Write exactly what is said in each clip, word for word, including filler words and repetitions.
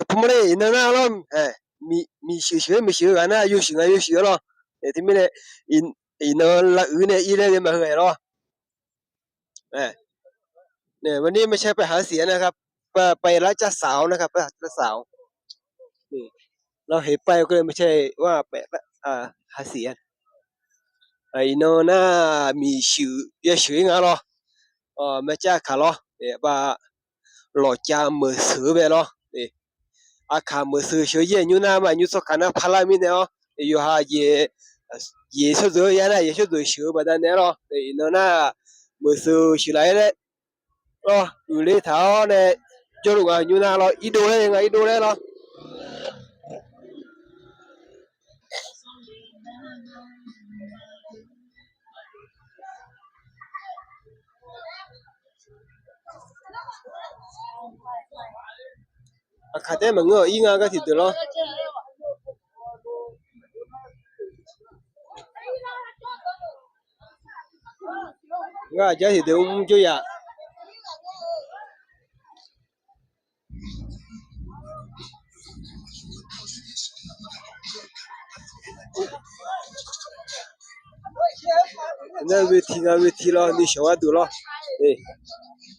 Pumar le iqnan nar lawr, miqshuif shuif-aer miqshuif-eu ghaq nar yawshuif nga yawshuif-aer lawr. Teumirnae iqnan lavuiq nae ir laer ghae maqheu-aer lawr. วันนี้ไม่ใช่ไปหาเสียงนะครับ ไปรับเจ้าสาวนะครับ ไปหาเจ้าสาว เราเห็นป้ายก็เลยไม่ใช่ว่าไปหาเสียง Iqnan nar miqshuif yawshuif-aer nga lawr. Maeqcav kaq lawr, ba lawqcav meuqseuq-eu bae lawr. Aqkaq meuqseuq sheuq-eu yaer nymr nar ma nymr tsawrkaq nar parlar mirnae-awr, yawqha jeq tsawrjeuq-eu ya nar jeq tsawrjeuq sheuq-eu baqdanae-aer lawr. Iqnan nar meuqseuq shuif laf-aer laer lawr, uiqler taq-awr nae jawrluf nga nymr nar lawr, irdov laer nga irdov laer lawr. Aqkaq taef-aer maqngeur-awq, ir nga gar tiqdeuq lawr. Ngar aqjar tiqdeuq mr jawr ya. Nar เวที nga เวที lawr, nuishawq gharduq lawr.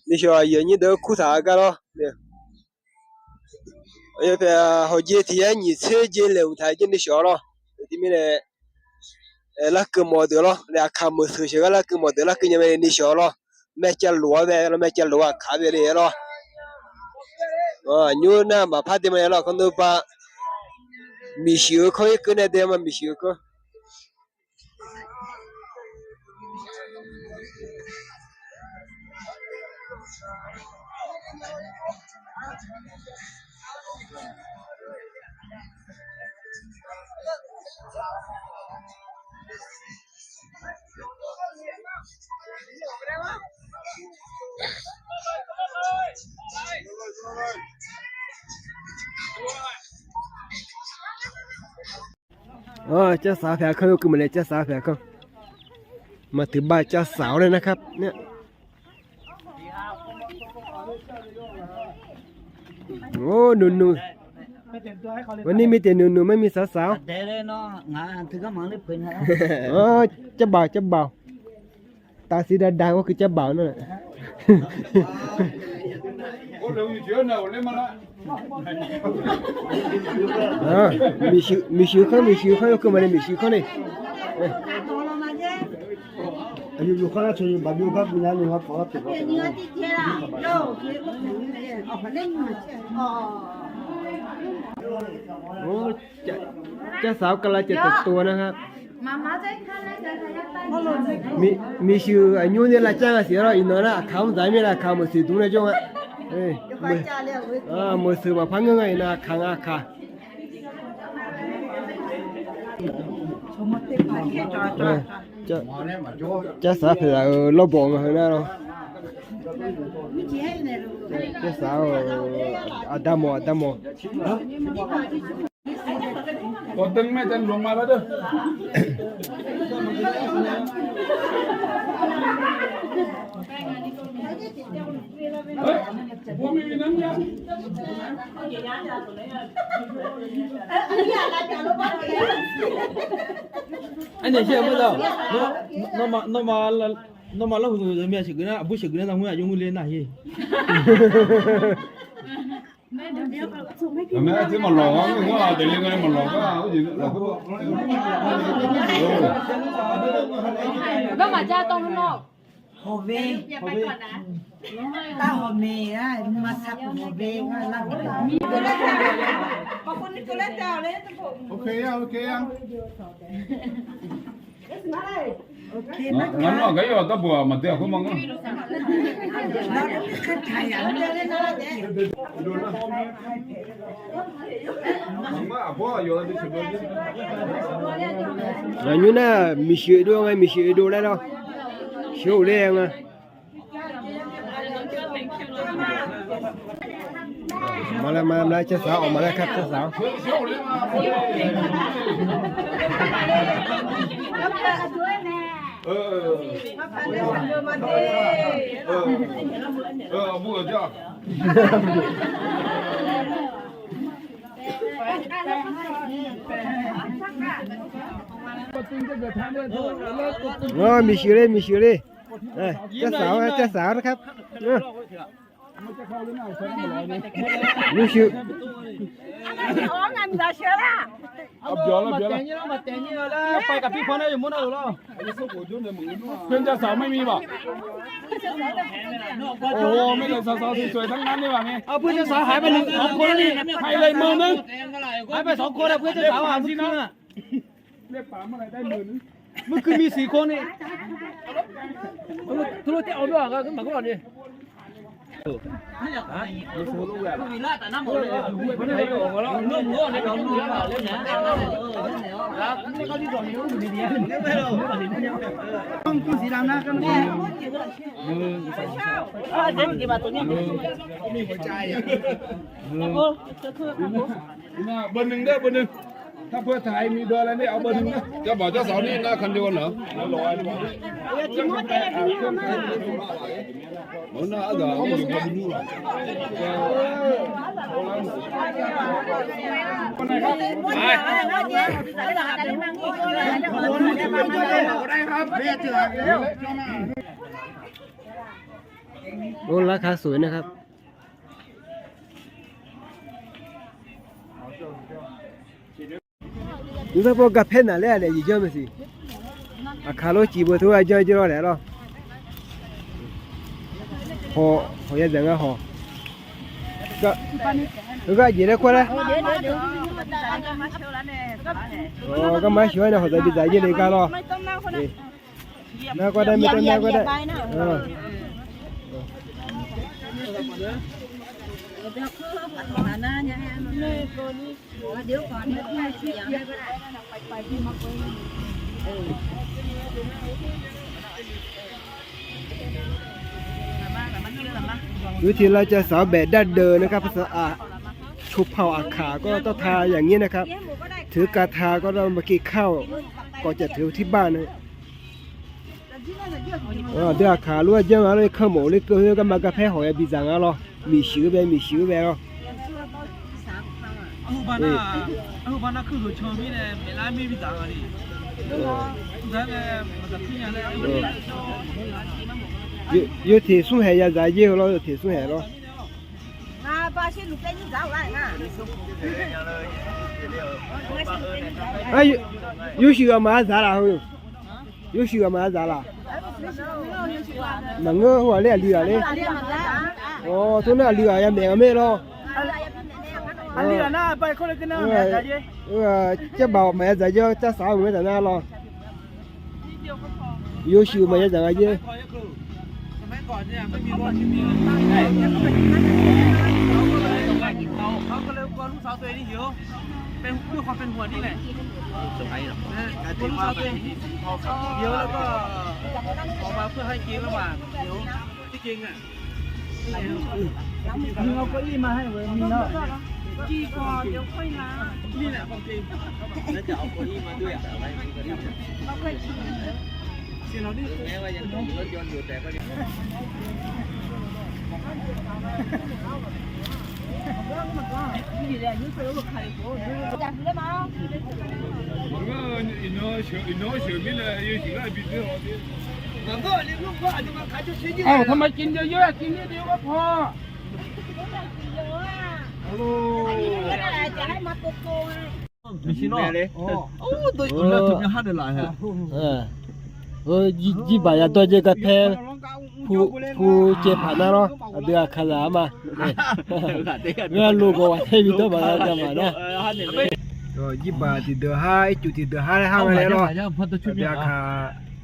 Nuishawq aqyuif aqnyir deuq-anr kurtaq-eu gar lawr. Hawqjeq tiq yar nyiq tser jeq laeqhmq taq-eu jeq nuishawq lawr. Teumirnae larkeuv mawf deuq lawr, nae aqkaq meuqseuq sheuq gar larkeuv mawf deuq larkeuv nya mae nuishawq lawr. Maeqcav lof-aer mae lawr, maeqcav lof-aer aqkaq bae le-aer lawr. Nymr nar maqpar de ma-aer lawr, kanr nmr ba miqshuif-eu kanr irkeuv nae de ma miqshuif-eu kanr. Car saq-awr paeq-a kanr yawkeuv maqnaeq, car saq-awr paeq-a kanr. Maqteuq ba car saq-awr nae narkar. โอ้หนุ่มๆ วันนี้มีแต่หนุ่มๆ ไม่มีสาวๆ Car baoq, car baoq. Taqsiq dada-awr keuv car baoq nar. Miqshuif kanr, miqshuif kanr yawkeuv maqnaeq, miqshuif kanr nae. Car saq-awr kalav caev taq tov nar-a. Miqshuif aqnymr nae lavcar nga siq-a lawr, iqnan nar aqkaq-anr dzaq-aer mir nar aqkaq meuqseuq dmr nae jawr nga. Meuqseuq maqpar ngeur nga, iqnan aqkaq nga aqkaq. Car saq paeq laf-euq lawrbawq nga heu nar lawr. Car saq-awr aqda mawf, aqda mawf. Aernaeq shir-aq mawrdawq, nawmaf lawrhuiq zeuqmya sheuqgeuf nar, aqbur sheuqgeuf nar, ngar aqjox ngeur le nar-aq. Maq jar tawv nawr. Hawqve. Tar hawq maeq-a, nuima saqkuq hawqve lar. Ngar nawr aqgar yawf darbof-aq maqdui-aq khoer ma ngar. Aqnymr nar miqshuif dov nga, miqshuif dov laer lawr. Sheuq-eu laer nga. Maqlaer maqlaer car saq-awr, maqlaer kar car saq-awr. Miqshuif le, miqshuif le. เจ้าสาว เจ้าสาวนะครับ Miqshuif. เพื่อนเจ้าสาวไม่มีหรอ โอ้โห มีแต่สาวๆ สวยๆ ทั้งนั้นเลยว่ะนี่ เอาเพื่อนเจ้าสาวหายไปหนึ่ง สองคนแล้วนี่ หายเลยหมื่นนึง หายไปสองคนแล้ว เพื่อนเจ้าสาวอ่ะ เมื่อคืนอ่ะ เมื่อคืนมีสี่คนนี่ ทุกคนจะเอาด้วยเหรอ ก็มาก่อนดิ เบอร์หนึ่งเด้อ เบอร์หนึ่ง ถ้าเพื่อไทยมีเบอร์อะไรนี่เอาเบอร์หนึ่งนะ เจ้าบ่าวเจ้าสาวนี่หน้าคันเดียวกันเหรอ โอ้ ราคาสวยนะครับ Nymr sarpov garpaer naq laer-aq nae jeq janr mae siq. Aqkaq lof cif beu teu-aer janr jir lawr laer lawr. Haw, haw ya dzaq ngar haw. Heugar jeq laer kawr laer. Garma sheuq-aer nae hawq dzaq bi dzaq jir le gar lawr. Nar kawr dae, nar kawr dae. Yawtiq lavcav saq-awr baef dar deuv nae kar, paqsaq aq, coqpaq-awq aqkaq gawr dawrtaq yaqnyir nae kar, teuq kav taq gawr dawr maqkev kar-awq, kawf caf teuq-eu tirbar nae. Aqdui aqkaq lof-aer janr nga lor, kanr mawf-eu ler keuv-eu garma garpaer hawq ya bidzaq nga lawr, miqshuif-eu bae, miqshuif-eu bae lawr. Yawteq smr haeq ya dzaq jir-eu lawr, yawteq smr haeq lawr. Yawshuif ghaq maqya dzaq laf heu. Yawshuif ghaq maqya dzaq laf. Maqngeur-eu ghaq ler aqli ghaq ler. Awr, tov nar aqli ghaq ya maeq-eu mae lawr. Car bav maqya dzaq jir-awr, car saq-awr maqya dzaq nar lawr. Yawshuif maqya dzaq nga jir. Aq, ทำไมกินเยอะๆ กินนิดเดียวก็พอ Jirbaq ya dawr jir garpaer pu caev paq nar lawr, aqdui aqkaq zaq-a ma. Ngar loq gawq ghaq taer bi dawr baq-a gar maqnar. Jirbaq tiqdeuq har, ircuf tiqdeuq har laer har nga laer lawr. Aqdui aqkaq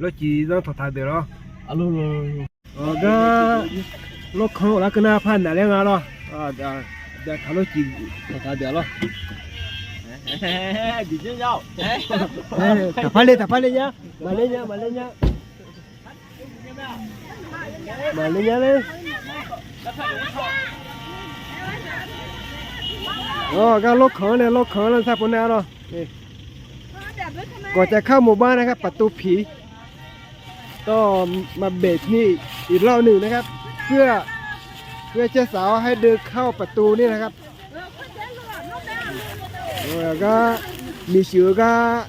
lawrcif zanr tawqtaq deuq lawr. Gar lawrkanq-anr ghoflar keuv nar par naq laer nga lawr. Aqdui aqkaq lawrcif tawqtaq deuq lawr. Taqpar le, taqpar le nya. Maqle nya, maqle nya. Maqle nya le. Awr, gar lawrkanq-anr nae lawrkanq-anr lar sarpov nar lawr. Gawqcav kar moq bar nae kar paqtov piq. ก็มาเบรกนี่อีกรอบหนึ่งนะครับ เพื่อ เพื่อเจ้าสาวให้เดินเข้าประตูนี่นะครับ เออ เข้าใจแล้วเนาะแม่ Gar, miqshuif-eu gar,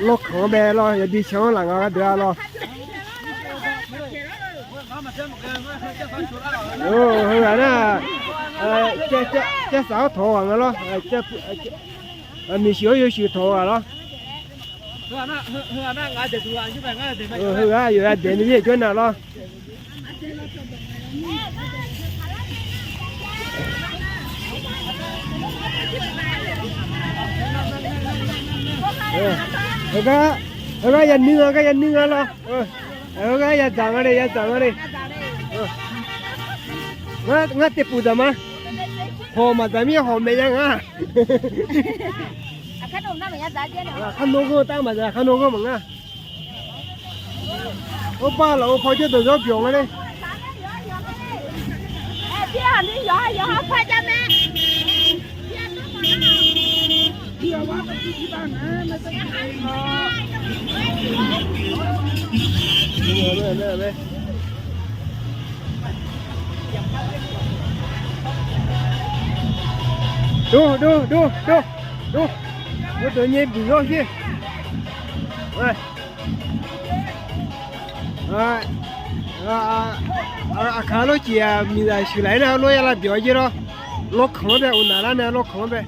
lawrkanq-anr bae lawr, yawdui can-anr laf nga gardeuq-a lawr. Heughaq nar, caersaf-anr tawq-eu ghaq nga lawr. Miqshuif-anr yawshuif tawq-eu ghaq lawr. Heughaq yawqha daeq ni yaer jawr nar lawr. Heugar, heugar yanuir nga, gar yanuir nga lawr. Heugar yadzaq nga le, yadzaq nga le. Ngar, ngar tevpuf dzaq ma. Hawq maqdzaq mir hawq maeq ya nga. Kharnawr ghanr tav maqdzaq, kharnawr ghanr maqngar. Arbar laf-eu paw jawr dawq zawr byawq nga le. Dur, dur, dur, dur, dur. Yawdeuq nyae biq zawr sher. Aqkaq lawrcif-aq, miqzaq sheuqlaf-aer nar lawr ya lavbyawq-aer jer lawr. Lawrkanq-anr bae, uqnaq lar nae lawrkanq-anr bae.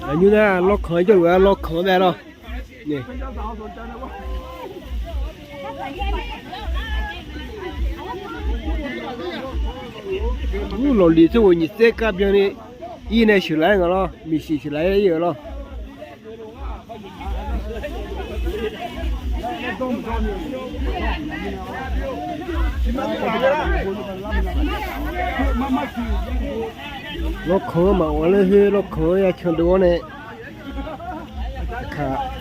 Aqnymr nar lawrkanq-aer jawrluf-aer lawrkanq-anr bae lawr. Ur, lawqliq tsawrghof nyiq tser kar byanni ir nae sheuqlaf-aer nga lawr, miqshiq sheuqlaf-aer ir-eu lawr. Lawrkanq-anr maqghawq laer khoer lawrkanq-anr ya candov-awr nae,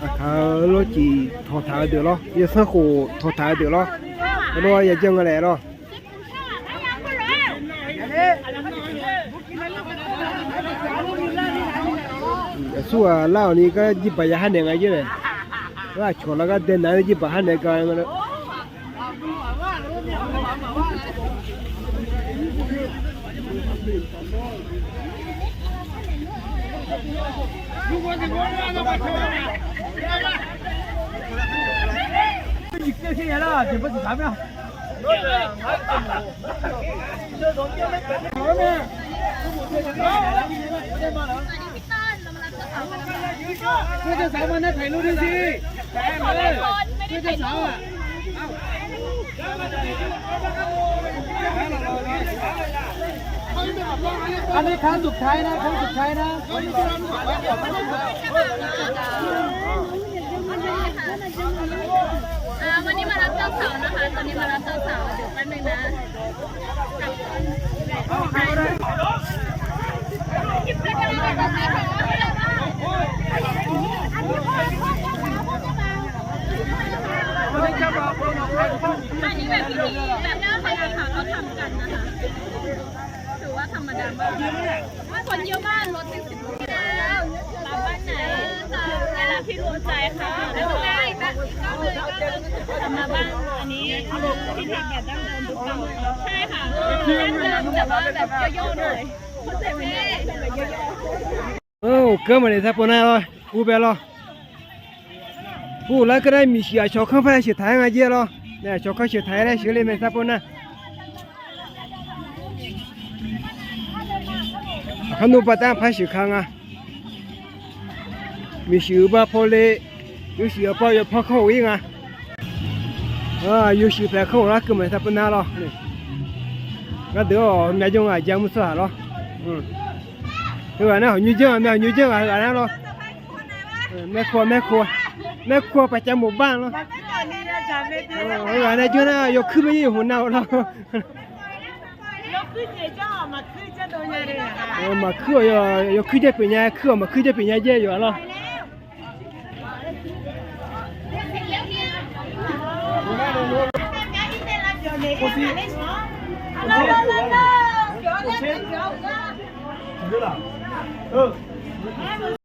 aqkaq lawrcif tawqtaq-eu deuq lawr, yawsanr khof tawqtaq-eu deuq lawr, aqdawr ya janr nga laer lawr. Aqsurghaq lar-awq ni gar jirbaq ya har naeq nga jer laer. Aqcawq lar gar dae naq-aer jirbaq har naeq gar nga laer. Anr ni ครั้งสุดท้ายนะ ครั้งสุดท้ายนะ อ่า วันนี้มารับเจ้าสาวนะคะ ตอนนี้มารับเจ้าสาว เดี๋ยวแป๊บนึงนะ อันนี้แบบพิธีแบบเจ้าชายเขาทำกันนะคะ ถือว่าธรรมดามาก คนเยอะมาก รถเป็นสิบ มาบ้านไหน เวลาที่รวมใจค่ะ มาบ้านอันนี้พิธีแบบดั้งเดิมทุกครั้ง ใช่ค่ะ ดั้งเดิมแต่ว่าแบบย่อๆหน่อย เข้าใจไหม เออ เกิดมาในสปปลาว กูไปรอ Pu lar keuv nar miqshuif aqcawq kanr par sheuq taq-aer nga jer lawr. Nae aqcawq kanr sheuq taq-aer laer sheuq le mae sarpov nar. Aqkar nmr baqda par sheuq ka nga. Miqshuif uiqba paw le, yawshuif aqpaw yawpaw kanr-euq ir nga. Yawshuif paeq kanr-euq lar keuv mae sarpov nar lawr. Gardeuq-awq myavjanr ghaq ja mr tsawrhaq lawr. Heughaq nar hawqnyoer janr-aq mae, hawqnyoer janr ghaq heughaq nar lawr. Maerku, maerku, maerku paqcav mof bar lawr. Heughaq nae janr nar yawkuir bae yaer yawq hmq nar-eu lawr. Maqkuir-awq, yawkuir jaer pyeuf nya, kuir-awq maqkuir jaer pyeuf nya jaer yawf-a lawr.